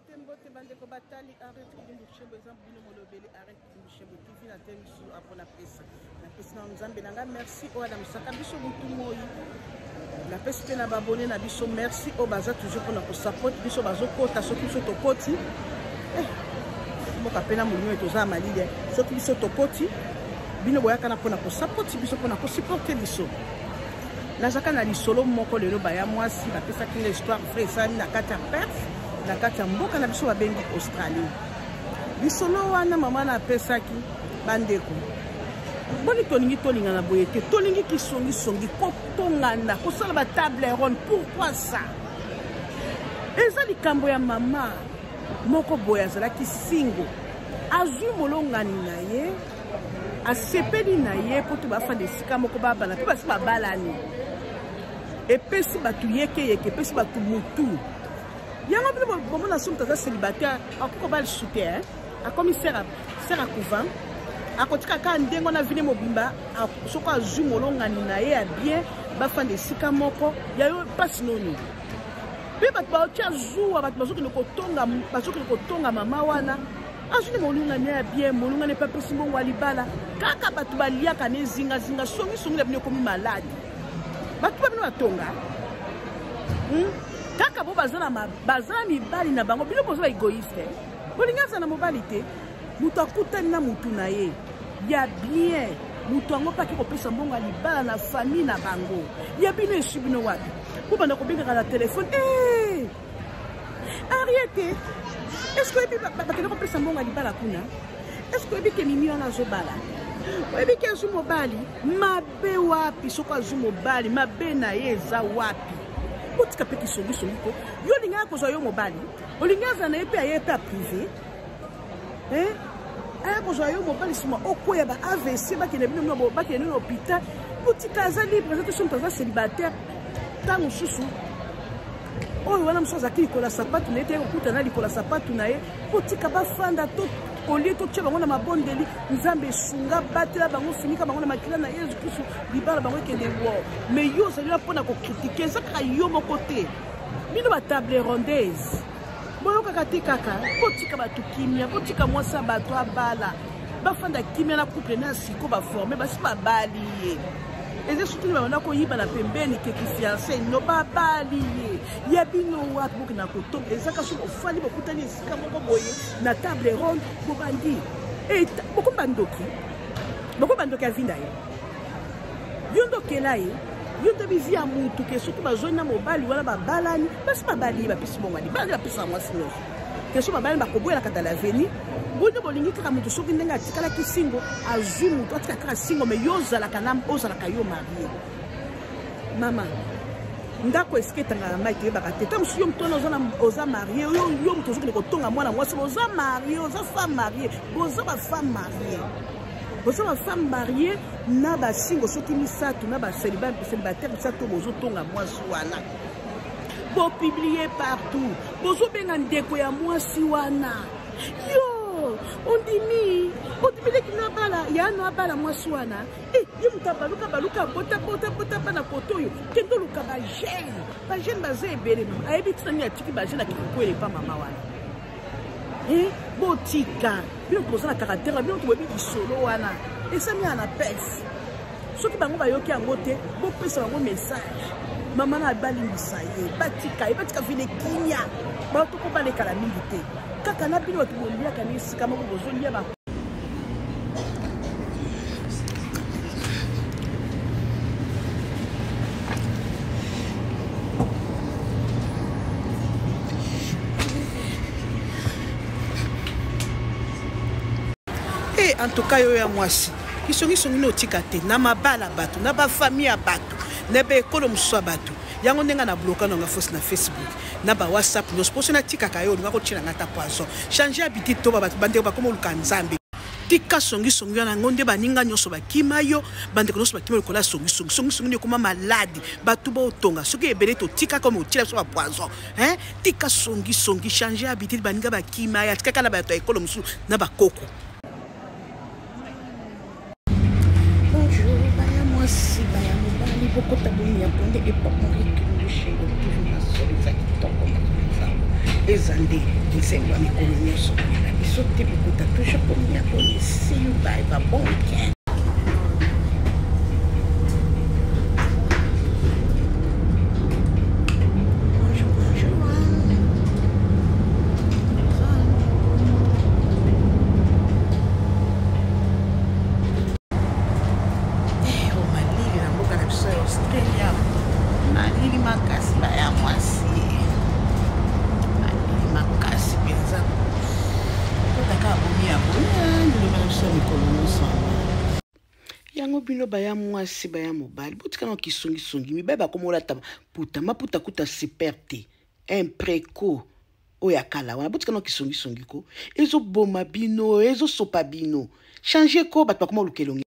Mbote mbote bandeko batali Arrête Kidimbu Shebo eza bino molobeli Arrête Kidimbu Shebo TV na te misu apo na pesa na pesi na Nzambe na nga merci oyo adamusaka biso butu moyi na pesi pe na babone na biso merci oyo baza toujours mpona kosupport biso bazokota soki biso tokoti eh, mboka pe na molimo toza malili eh. soki biso tokoti bino boyaka na mpona kosapoti biso mpona kosupporte biso Nazaka na lisolo moko lelo baya mwasi bapesaki nga histoire vrai esalami na kati ya Perth na kati ya mboka na biso babengi Australie. Lisolo wana mama na apesaki bandeko boni tolingi tolingana boye te tolingi kisongisongi kotongana kosala ba table ronde pourquoi ça eza likambo ya mama moko boye azalaki singo azwi molongani na ye asepeli na ye mpo to bafanda esika moko babala mpe basi babalani epesi bato yekeyeke epesi bato motu yango bino bomona so moto aza célibataire akoki kobala lisusu te akomi sere ya couvent akotika kaka ndenge wana vine mobimba soki azwi molongani na ye ya bien bafanda esika moko ya yo mpasi noni mpe bato baotya zuwa bato bazokende kotonga mama wana azwi nde molungani ya bien molungani mpe apesi mbongo ya libala kaka bato baliaka na ezingazinga songisongi na bino ekomi maladi bato ba bino batonga hmm? kaka bo baza na mibali na bango bino boza ba egoïste eh? bolingi aza na mobali te moto akutani na motu na ye ya bien moto yango mpe ake kopesa mbongo ya libala na famille na bango ya bino eswi bino wapi bobanda kobengaka na telefone hey! Eh! Ariete est-ce que oyebi bakende kopesa mbongo ya libala kuna est-ce que oyebi ke mimi wana azobala oyebi ke azwi mobali mabe wapi soki azwi mobali mabe na ye eza wapi botika mpe kisongisongi ko yo olingaka kozwa yo mobali olingi azala na ye mpe aye mpe aprive aya kozwa yo mobali nsima okweya ba avc bakende bino bakende bino na hôpital botika aza libre aza te so moto aza célibataire ntango mosusu oyo wana mosusu azalaki likolo ya sapatu na ye te kokuta na likolo ya sapatu na ye botika bafanda to olie totya bango na mabondeli nzambe esunga batela bango finika bango na makila na yesu kristu libala bango ekende wo mais yo ozali wana mpo na kokritike eza kaka yo moko te bino batable rondaise boyokaka te kaka botika bato kimia botika mwasi ya bato abala bafanda kimia na couple na siko baforme basi babali ye eza soki babanda koyiba na pembeni keki fiance no babali ye ya bino wapi bokenda kotonga eza kasi ofandi bokutani esika moko boye na table ronde bobandi bokomi bandoki bokomi bandoki ya vi na ye yo nde okela ye yo nde bivi ya mutu ke soki bazwani na mobali wana babalani basi babali ye bapesi bongo libala nde bapesaka mwasi nyonso ke soki babalani bakoboyelaka dans l'avenir boni bolingi kaka moto soki ndenge atikalaki singo azwi moto atika kaka singo me yo ozalaka na ozalaka yo marie mama ndako esika etangaka mai toyebaka te ntango mosusu yo moto wana oza marie yo moto ozokende kotonga mwana mwasi oza marie oza femme marie boza bafemme marie boza bafemme marie na basingo soki misato na bacélibataire misato bozotonga mwasi wana bopublie partout bozobenga ndeko ya mwasi wana yo ondimi ondimi leki no abala ya no abala mwasi wana e ye moto abaluka baluka bota bota bota bana koto oyo kende oluka bajeune bajeune baza ebele mama ayebi ntina nini atiki bajeune akikokwela epa mama wana e botika bino toza na caractère bino toboyebi lisolo wana esami ya na pese soki bango bayoki yango te bopesa bango message mama na balimbisa ye batika ye batika vile kimia bato ko balekala mingi te kaka na bino bato boliaka na esika moko bozolia ba Hey, en tout cas yo ya mwasi kisongisongi nde otika te na mabala bato na bafamille ya bato na baekolo mosusu ya bato yango ndenge na bloka nanga fosi na facebook na ba whatsapp nyonso mposo natikaka yo olinga kotyela nga ata poison change habitude to bato bandeko bakoma oluka nzambe tika songisongi wana yango nde baninga nyonso bakima yo bandeko nyonso bakima lokola songisongi songisongi nde ekoma maladi bato baotonga soki ebele totikaka otyela biso bapoison hein tika songisongi change habitude baninga bakima ya tikaka na bato ya ekolo mosusu na bakoko Bonjour, baya mwasi, baya mobali, bokota boni ya konde epa Henri Kindushengo TV masolo eza kitoko masolo eza. Eza nde nzembo ya mikolo nyonso kolela biso te bokota toujours komiabone. See you, bye ba bon weekend. Bonjour, bonjour. Eh, oh, malili na mboka na biso ya Australia, malili makasi baya mwasi, malili makasi mpenza. Kotaka abomi ya boya ndenge na biso ya mikolo nyonso yango. Bino baya mwasi, baya mobali, botika na kisongisongi. Mibali bakomolata puta maputa kuta super te, impreco oyo ya kala wana. Botika na kisongisongi ko, ezoboma bino, ezosopa bino. Change ko, bato bakoma oluka elongi.